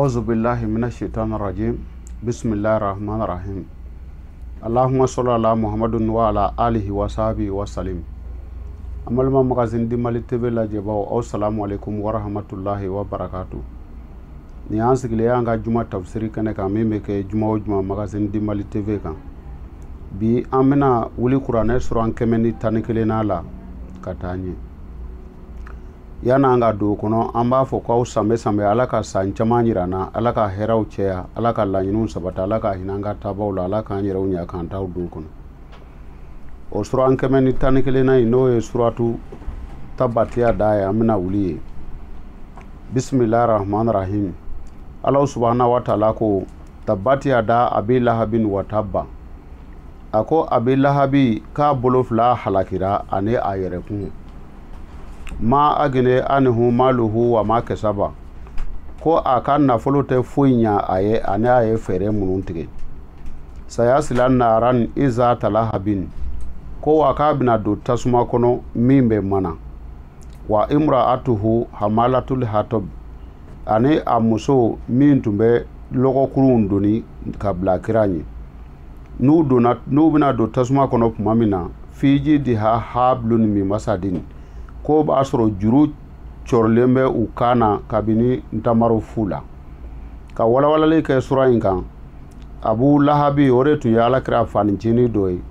A'udhu billahi minash shaitanir rajim. Bismillahir rahmanir rahim. Allahumma salli ala Muhammadin wa ala alihi wa sahbihi wa salim. Amalima magazine di Mali TV lajɛbaw, aw salamu alaikum wa rahmatullahi wa barakatuh. Ni an sigilen y'an ka juma tafsiri kɛnɛ kan min bɛ kɛ juma o juma magazine di Mali TV kan. Bi an bɛna wuli kuranɛ suran 111 la ka taa ɲɛ. Yan'an ka don o kɔnɔ, an b'a fɔ k'aw sanbɛ sanbɛ, Ala ka san caman yira an na, Ala ka hɛrɛw caya, Ala ka laɲiniw sabati, Ala ka hinɛ an ka taabaw la, Ala k'an yɛrɛw ɲɛ k'an taw don kɔnɔ. O suran 111 in, n'o ye suratu Tabatiya da ye, an bɛna wuli ye. Bismillahir rahmanir rahim. Ala subhanahu wa ta'ala ko Tabatiya da Abi Lahabin wa tabba. A ko Abi Lahabi k'a bolo fila halakira ani a yɛrɛkun. Ma agine anihu maluhu wa ma kasaba. Ko a ka nafolo tɛ foyi ɲa a ye ani a ye fɛɛrɛ minnu tigɛ. Sayasila naran iza talahabin. Ko wa k'a bɛna don tasuma kɔnɔ min bɛ mana. Wa imra'atuhu hamalatul hatab. Ani a muso min tun bɛ lɔgɔkurunw doni ka bila kira ɲɛ. N'u donna, n'u bɛna don tasuma kɔnɔ tuma min na, fiji diha hablun min masadin. Ko b'a sɔrɔ juru cɔrilen bɛ u kan na kabini ntamaro fu la. Ka walawalali kɛ sura in kan, Abu Lahabi o de tun ye Ala kira fanicinin dɔ ye.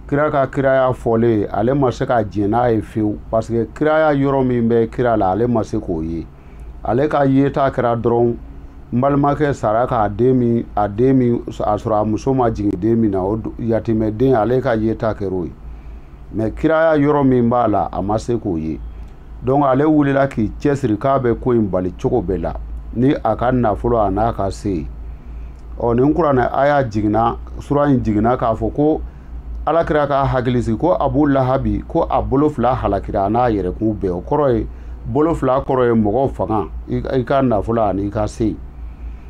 Kira ka kiraya fɔlen, ale ma se ka jɛn n'a ye fiyewu, parce que kiraya yɔrɔ min bɛ kira la, ale ma se k'o ye. Ale ka yeta kɛra dɔrɔn, n balimakɛ sara k'a den min, a den min, a sɔrɔ a muso ma jigin den min na, o yatimɛden, ale ka yeta kɛra o ye. Mais kiraya yɔrɔ min b'a la, a ma se k'o ye. Donc ale wulila k'i cɛsiri k'a bɛ ko in bali cogo bɛɛ la, ni a ka nafolo a n'a ka se ye. Ɔ nin kuranɛ aya jiginna, sura in jiginna k'a fɔ ko Ala kira k'a hakili sigi ko Abu Lahabi ko a bolo fila halakira a n'a yɛrɛkun bɛɛ. O kɔrɔ ye, bolo fila kɔrɔ ye mɔgɔ fanga, i ka nafolo ani i ka se.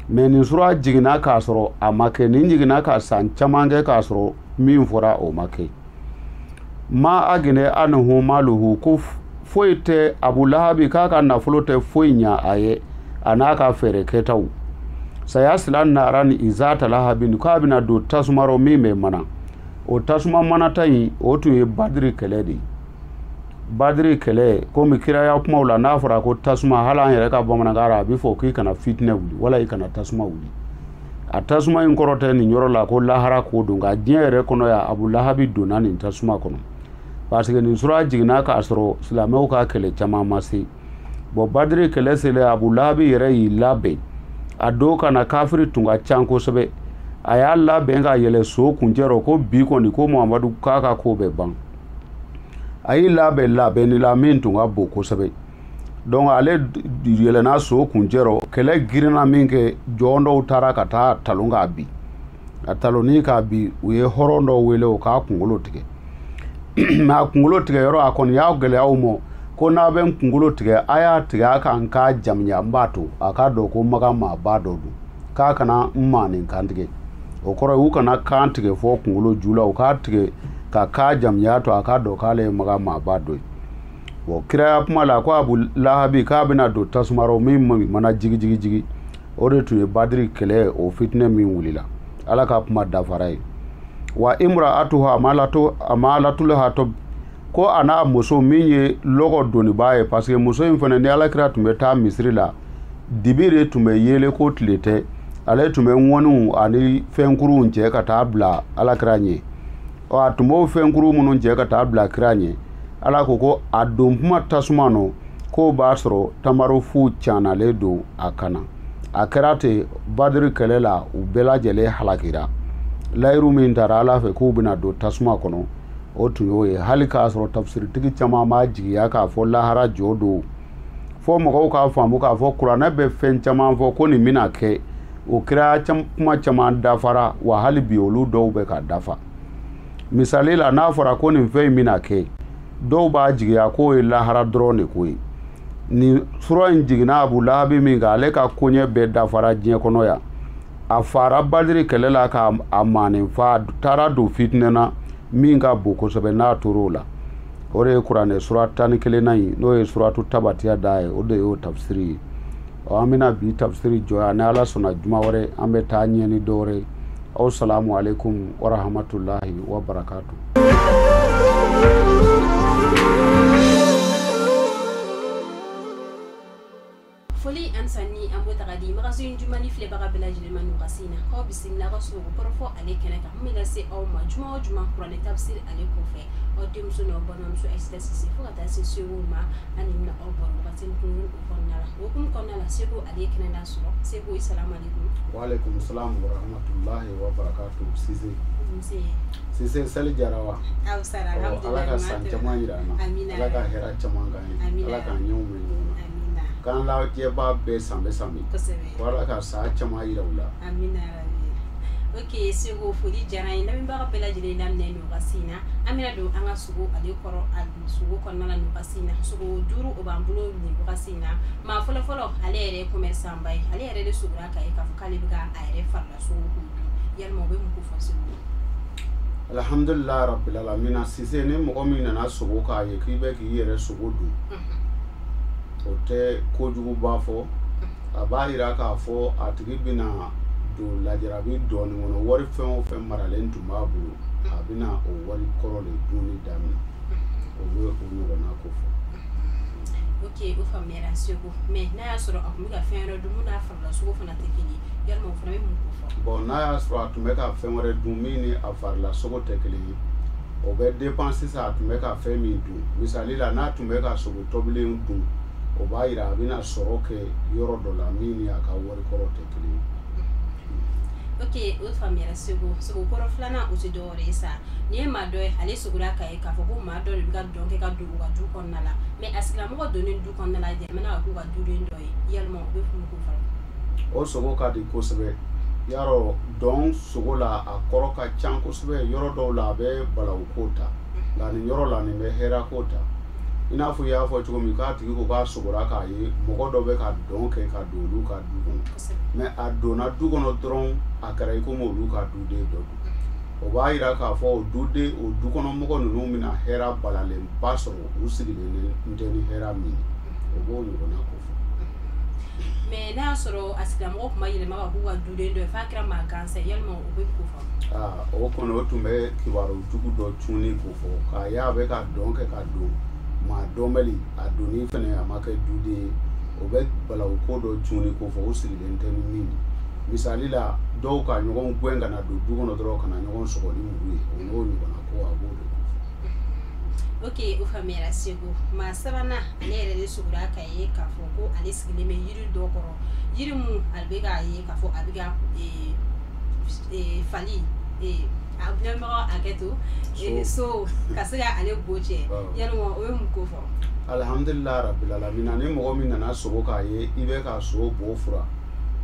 Mais nin sura jiginna k'a sɔrɔ a ma kɛ, nin jiginna ka san caman kɛ k'a sɔrɔ min fɔra o ma kɛ. Ma agine anihu maluhu, ko foyi tɛ Abu Lahabi k'a ka nafolo tɛ foyi ɲa a ye a n'a ka fɛɛrɛ kɛtaw. Sayasila naran izata lahabin, k'a bɛna don tasuma rɔ min bɛ mana. O tasuma manata in, o tun ye Badiri kɛlɛ de ye. Badiri kɛlɛ, komi kiraya kumaw la n'a fɔra ko tasuma, hali an yɛrɛ ka bamanankan la a bɛ fɔ k'i kana fitinɛ wuli wala i kana tasuma wuli. A tasuma in kɔrɔ tɛ nin yɔrɔ la ko lahara ko don, nka diɲɛ yɛrɛ kɔnɔ yan Abu Lahabi donna nin tasuma kɔnɔ. Parce que nin sura jiginna k'a sɔrɔ silamɛw ka kɛlɛ caman ma se. Bon, Badiri kɛlɛ selen, Abu Lahabi yɛrɛ y'i labɛn. A don ka na kafiri tun ka ca kosɛbɛ. A y'a labɛn ka yɛlɛ so kuncɛ rɔ ko bi kɔni ko Muhamadu k'a ka ko bɛ ban. A y'i labɛn labɛnni la min tun ka bon kosɛbɛ. Donc ale yɛlɛnna so kuncɛ rɔ, kɛlɛ girinna min kɛ, jɔn dɔw taara ka taa talon k'a bin. A talonni k'a bin, u ye hɔrɔn dɔw wele o k'a kunkolo tigɛ. Mais a kunkolo tigɛ yɔrɔ, a kɔni y'a gɛlɛya u ma ko n'a bɛ n kunkolo tigɛ, a y'a tigɛ a kan k'a jamuya, n b'a to a k'a dɔn ko maga maaba dɔ don, k'a kana n maa nin kan tigɛ. O kɔrɔ ye u kana kan tigɛ fɔ kunkolo ju la, u k'a tigɛ ka k'a jamuya to a k'a dɔn k'ale ye maga maaba dɔ ye. Bon, kiraya kuma la ko Abu Lahabi k'a bɛna don tasuma rɔ min mana jigi jigi jigi, o de tun ye Badiri kɛlɛ, o fitinɛ min wulila. Ala ka kuma dafara ye. Wa imra'atuha amalatul hatab, ko a n'a muso min ye lɔgɔ donibaa ye, parce que muso in fana ni Ala kira tun bɛ taa misiri la, dibi de tun bɛ yeele ko tile tɛ, ale tun bɛ ŋɔniw ani fɛnkuruw cɛ ka taa bila Ala kira ɲɛ. Ɔ a tun b'o fɛnkuru minnu cɛ ka taa bila kira ɲɛ, Ala ko ko a don kuma tasuma nɔ, k'o b'a sɔrɔ tamaro fu canalen don a kan na. A kɛra ten Badiri kɛlɛ la, u bɛɛ lajɛlen halakira. Layiru min taara Ala fɛ k'u bɛna don tasuma kɔnɔ, o tun y'o ye. Hali k'a sɔrɔ tafsiritigi caman b'a jigiya k'a fɔ lahara jɔ don, fo mɔgɔw k'a faamu k'a fɔ kuranɛ bɛ fɛn caman fɔ ko nin bɛna kɛ, o kira kuma caman dafara, wa hali bi olu dɔw bɛ ka dafa. Misali la, n'a fɔra ko nin fɛn in bɛna kɛ, dɔw b'a jigiya k'o ye lahara dɔrɔn de ko ye. Nin sura in jiginna Abu Lahabi min kan, ale ka koɲɛ bɛɛ dafara diɲɛ kɔnɔ yan. A fara Badiri kɛlɛ la k'a maanin fa, taara don fitinɛ na min ka bon kosɛbɛ n'a tor'o la. O de ye kuranɛ sura 11 in, n'o ye suratu Tabatiya da ye, o de y'o tafsiri ye. Ɔ, an bɛna bi tafsiri jɔ yan. Ni Ala sɔnna, juma wɛrɛ an bɛ taa ɲɛ ni dɔ wɛrɛ ye. Aw salamu aleykum wa rahmatulahi wa barakatu. Foli an sanni an b'o ta ka di Magazine du Mali filɛbaga bɛɛ lajɛlen ma nin wagati in na. K'aw bisimila ka sogo kɔrɔfɔ ale kɛnɛ kan min bɛ lase aw ma juma o juma kuranɛ tafsiri ale kɔfɛ. Aw denmuso n'aw balimamuso Ayisata Sise, fo ka taa se Segu ma, an de bɛna aw baro wagati kunkurun o kɔnɔna la. O hukumu kɔnɔna la, Segu ale ye kɛnɛ lasɔrɔ. Segu, i salamu aleykum. Waaleykum salam wa rahmatulahi wa barakatu. Sise. Nse. Sise, sali jara wa? Aw sara. Ala ka san caman yira an na. Ala ka hɛrɛ caman k'an ye. Ala k'an ɲɛw mɛn ɲɔgɔn na. Amina. K'an lajɛbaa bɛɛ sanbɛ sanbɛ. Kosɛbɛ. Ko Ala ka san caman yira u la. Amina rabi. Ok Segu, foli diyara n ye. Lamɛnbaga bɛɛ lajɛlen laminɛ nin wagati in na, an bɛna don an ka sogo ale kɔrɔ, sogo kɔnɔna la nin wagati in na. Sogo 5 o b'an bolo nin wagati in na. Maa fɔlɔ fɔlɔ, ale yɛrɛ ye commerçant ba ye. Ale yɛrɛ de sogora k'a ye k'a fɔ k'ale bɛ ka a yɛrɛ farila sogo k'o dun. Yalima o bɛ mun ko fɔ Segu? Alhamdulilah rabbil alamina. Sise, ni mɔgɔ min nana sogo k'a ye k'i bɛ k'i yɛrɛ sogo dun, o tɛ kojuguba fɔ. A b'a yira k'a fɔ a tigi bɛna don lajarabi dɔɔni kɔnɔ. Wari fɛn o fɛn maralen tun b'a bolo, a bɛna o wari kɔrɔ de dunni daminɛ. O bɛ o ɲɔgɔnna ko fɔ. Ok, o faamuyara Segu. Mais n'a y'a sɔrɔ a tun bɛ ka fɛn wɛrɛ dun mun n'a farila sogo fana tɛ kelen ye, yalima o fana bɛ mun ko fɔ? Bon, n'a y'a sɔrɔ a tun bɛ ka fɛn wɛrɛ dun min ni a farila sogo tɛ kelen ye, o bɛ dépend sisan a tun bɛ ka fɛn min dun. Misali la, n'a tun bɛ ka sogo tobilen dun, o b'a yira a bɛna sɔrɔ kɛ yɔrɔ dɔ la min ni a ka wari kɔrɔ tɛ kelen ye. Ok, o faamuyara Segu. Sogo kɔrɔ filanan, o tɛ dɔwɛrɛ ye sa, nin ye maa dɔ ye, ale sogora k'a ye k'a fɔ ko maa dɔ de bɛ ka dɔn kɛ ka don u ka du kɔnɔna la. Mais a sigilamɔgɔ donnen du kɔnɔna la, a yɛlɛmana ka k'u ka duden dɔ ye. Yalima o bɛ mun ko fɔ? O sogo ka di kosɛbɛ. Yarɔ, dɔn sogo la, a kɔrɔ ka ca kosɛbɛ. Yɔrɔ dɔw la, a bɛ balawu ko ta, nka nin yɔrɔ la, nin bɛ hɛrɛ ko ta. I n'a fɔ i y'a fɔ cogo min k'a tigi ko k'a sogora k'a ye mɔgɔ dɔ bɛ ka dɔn kɛ ka don olu ka du kɔnɔ. Mais a donna du kɔnɔ dɔrɔn, a kɛra i komi olu ka duden dɔ don. O b'a yira k'a fɔ o duden, o dukɔnɔmɔgɔ ninnu bɛna hɛrɛ balalenba sɔrɔ u sigilen tɛ ni hɛrɛ min ye. O b'o ɲɔgɔnna ko fɔ. Mais n'a y'a sɔrɔ a sigilamɔgɔ tun ma yɛlɛma ka k'u ka duden dɔ ye f'a kɛra maa gansan ye, yalima o bɛ ko fɔ? Aa, o kɔni, o tun bɛ kibaru jugu dɔ cunni ko fɔ k'a ye a bɛ ka dɔn kɛ ka don maa dɔnbali, a donni fɛnɛ a ma kɛ duden ye. O bɛ balawu ko dɔ cunni ko fɔ u sigilen tɛ ni min ye. Misali la, dɔw ka ɲɔgɔn gɛn ka na don du kɔnɔ dɔrɔn ka na ɲɔgɔn sɔgɔ ni muru ye, o n'o ɲɔgɔnna ko, a b'o de ko fɔ. Ok, o faamuyara Segu. Maa sabanan, ale yɛrɛ de sogora k'a ye k'a fɔ ko ale sigilen bɛ yiri dɔ kɔrɔ, yiri mun ale bɛ k'a ye k'a fɔ a bɛ ka fali, a lamɛnbagaw hakɛ to, so ka se ka ale bo cɛ. Yalima o ye mun ko fɔ? Alhamdulilah rabbil alamina. Ni mɔgɔ min nana sogo k'a ye i bɛ ka so bo fura,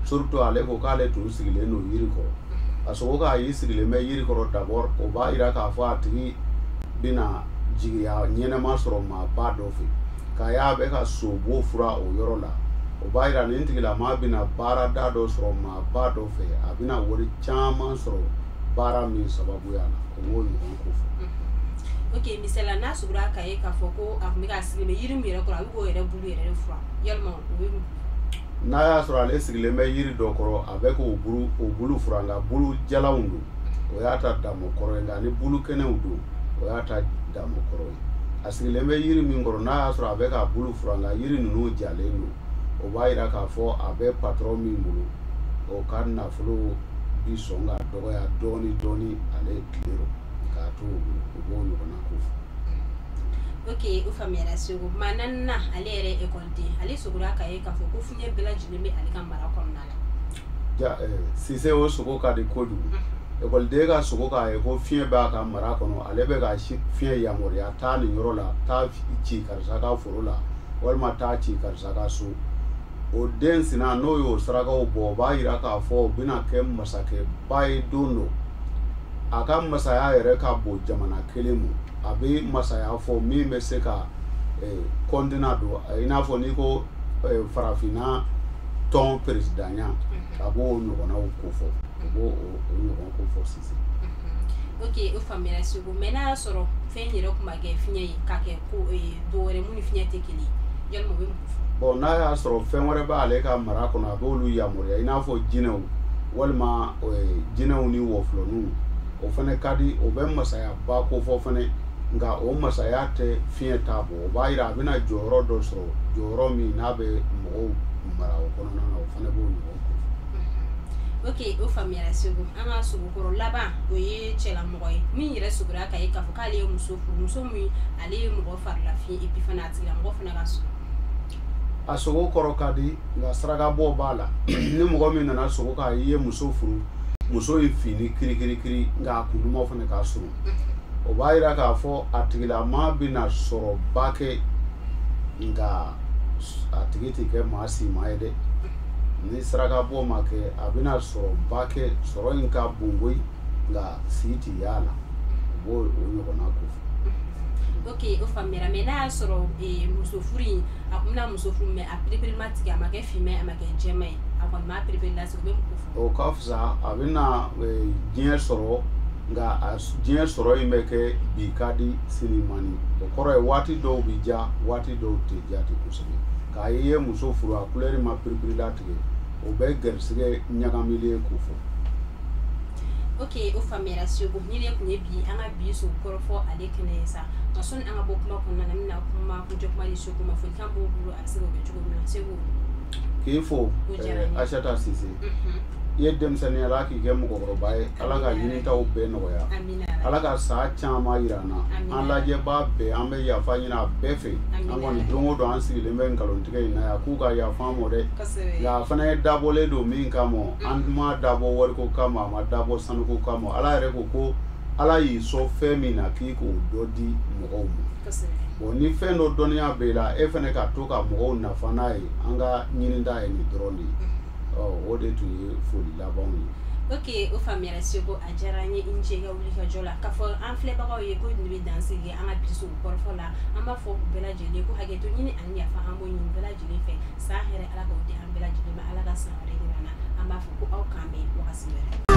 surtout ale ko k'ale tun sigilen don yiri kɔrɔ, a sogo k'a y'i sigilen bɛ yiri kɔrɔ d'abord, o b'a yira k'a fɔ a tigi bɛna jigiya ɲɛnɛma sɔrɔ maaba dɔ fɛ. K'a y'a bɛ ka so bo fura o yɔrɔ la, o b'a yira nin tigilamaa bɛna baarada dɔ sɔrɔ maaba dɔ fɛ, a bɛna wari caman sɔrɔ baara min sababuya la. O b'o ɲɔgɔn ko fɔ. Ok, misali n'a sogora k'a ye k'a fɔ ko a tun bɛ k'a sigilen bɛ yiri min yɛrɛ kɔrɔ, a bɛ k'o yɛrɛ bulu yɛrɛ de furan, yalima o bɛ mun? N'a y'a sɔrɔ ale sigilen bɛ yiri dɔ kɔrɔ, a bɛ k'o bulu, o bulu furan, nka bulu jalanw don, o y'a ta damɔ kɔrɔ ye, nka ni bulu kɛnɛw don, o y'a ta damɔ kɔrɔ ye. A sigilen bɛ yiri min kɔrɔ, n'a y'a sɔrɔ a bɛ k'a bulu furan, nka yiri ninnu jalen don, o b'a yira k'a fɔ a bɛ patɔrɔn min bolo, o ka nafolo bi sɔn ka dɔgɔya dɔɔni dɔɔni ale tile rɔ k'a to o bolo. O b'o ɲɔgɔnna ko fɔ. Ok, o faamuyara Segu. Maa naaninan, ale yɛrɛ ye ekɔliden, ale sogora k'a ye k'a fɔ ko fiɲɛ bɛɛ lajɛlen bɛ ale ka mara kɔnɔna la. Ja, Sise, o sogo ka di kojugu. Ekɔliden ka sogo k'a ye ko fiɲɛ b'a ka mara kɔnɔ, ale bɛ ka fiɲɛ yamaruya taa nin yɔrɔ la, taa ci karisa ka foro la, walima taa ci karisa ka so, o den sina n'o y'o sarakaw bɔ, o b'a yira k'a fɔ o bɛna kɛ masakɛba ye don dɔ. A ka masaya yɛrɛ ka bon jamana kelen ma. A bɛ masaya fɔ min bɛ se ka continent don, i n'a fɔ n'i ko farafinna tɔn peresidanya, a b'o ɲɔgɔnnaw ko fɔ, o b'o o ɲɔgɔn ko fɔ sisan. Ok, o faamuyara Segu. Mais n'a y'a sɔrɔ fɛn yɛrɛ tun ma kɛ fiɲɛ ye, k'a kɛ ko dɔ wɛrɛ mun ni fiɲɛ tɛ kelen ye, yalima o bɛ mun fɔ? Bon, n'a y'a sɔrɔ fɛn wɛrɛ b'ale ka mara kɔnɔ, a b'olu yamaruya, i n'a fɔ jinɛw walima jinɛw ni wɔfulɔninw, o fana ka di, o bɛ masayaba ko fɔ fana, nka o masaya tɛ fiɲɛ t'a bɔ. O b'a yira a bɛna jɔyɔrɔ dɔ sɔrɔ, jɔyɔrɔ min n'a bɛ mɔgɔw mara o kɔnɔna na, o fana b'o ɲɔgɔn ko fɔ. Ok, o faamuyara Segu. An ka sogokɔrɔ laban, o ye cɛlamɔgɔ ye min yɛrɛ sogora ka ye k'a fɔ k'ale ye muso furu, muso min ale ye mɔgɔ farila fiɲɛ, et puis fana a tigilamɔgɔ fana ka surun. A sogo kɔrɔ ka di, nka sarakabɔ b'a la. Ni mɔgɔ min nana sogo kan, i ye muso furu, muso ye fini kirikirikiri, nka a kundumaw fana ka surun, o b'a yira k'a fɔ a tigilama bɛna sɔrɔba kɛ, nka a tigi tɛ kɛ maa sima ye dɛ. Ni sarakabɔ ma kɛ, a bɛna sɔrɔba kɛ, sɔrɔ in ka bon koyi, nka si ti y'a la. O b'o o ɲɔgɔnna ko fɔ. Ok, o faamuyara. Mais n'a y'a sɔrɔ muso furu in, a kun bɛna muso furu, mais a perepere ma tigɛ, a ma kɛ finman ye, a ma kɛ jɛman ye, a kɔni ma perepere lasigi, o bɛ mun ko fɔ? O ka fisa, a bɛna diɲɛ sɔrɔ, nka a diɲɛ sɔrɔ in bɛ kɛ bi ka di, sini man di. O kɔrɔ ye waati dɔw bɛ ja, waati dɔw tɛ ja ten kosɛbɛ. K'a ye i ye muso furu, a kulɛri ma piripiri latigɛ, o bɛ garisɛgɛ ɲagamilen ko fɔ. Ok, o faamuyara Segu. Ni de tun ye bi an ka bi sogo kɔrɔfɔ ale kɛnɛ ye sa. Nka sɔnni an ka bɔ kuma kɔnɔna na, n bɛna kuma kuncɛ kuma di Segu ma. Folikan b'o bolo, a bɛ se k'o kɛ cogo min na, Segu. K'i fo. O diyara n ye. Asata Sise, i ye denmisɛnninya la k'i kɛ mɔgɔkɔrɔba ye, Ala ka ɲinitaw bɛɛ nɔgɔya. Amina. Ala ka san caman yira an na. Amina. An lajɛbaa bɛɛ, an bɛ yafa ɲini a bɛɛ fɛ. Amina. An kɔni, don o don an sigilen bɛ nkalontigɛ in na yan, k'u ka yafa an ma dɛ. Nka a fana ye dabɔlen don min kama, an ma dabɔ wariko kama, a ma dabɔ sanuko kama. Ala yɛrɛ ko ko Ala y'i sɔn fɛn min na, k'i k'o dɔ di mɔgɔw ma. Bon, ni fɛn dɔ dɔnniya b'e la, e fana ka to ka mɔgɔw nafa n'a ye, an ka ɲinita ye nin dɔrɔn de ye. Ɔ, o de tun ye foli labanw ye. Ok, o faamuyara Segu, a diyara n ye, i ni ce i ka wuli ka jɔ la. K'a fɔ an filɛbagaw ye ko nin bɛ dan sigi an ka bi sogo kɔrɔfɔ la. An b'a fɔ u bɛɛ lajɛlen ko hakɛto ɲini ani yafa an b'o ɲini bɛɛ lajɛlen fɛ. San hɛrɛ, Ala k'o di an bɛɛ lajɛlen ma, Ala ka san wɛrɛ yira an na. An b'a fɔ ko aw k'an bɛn wagati wɛrɛ.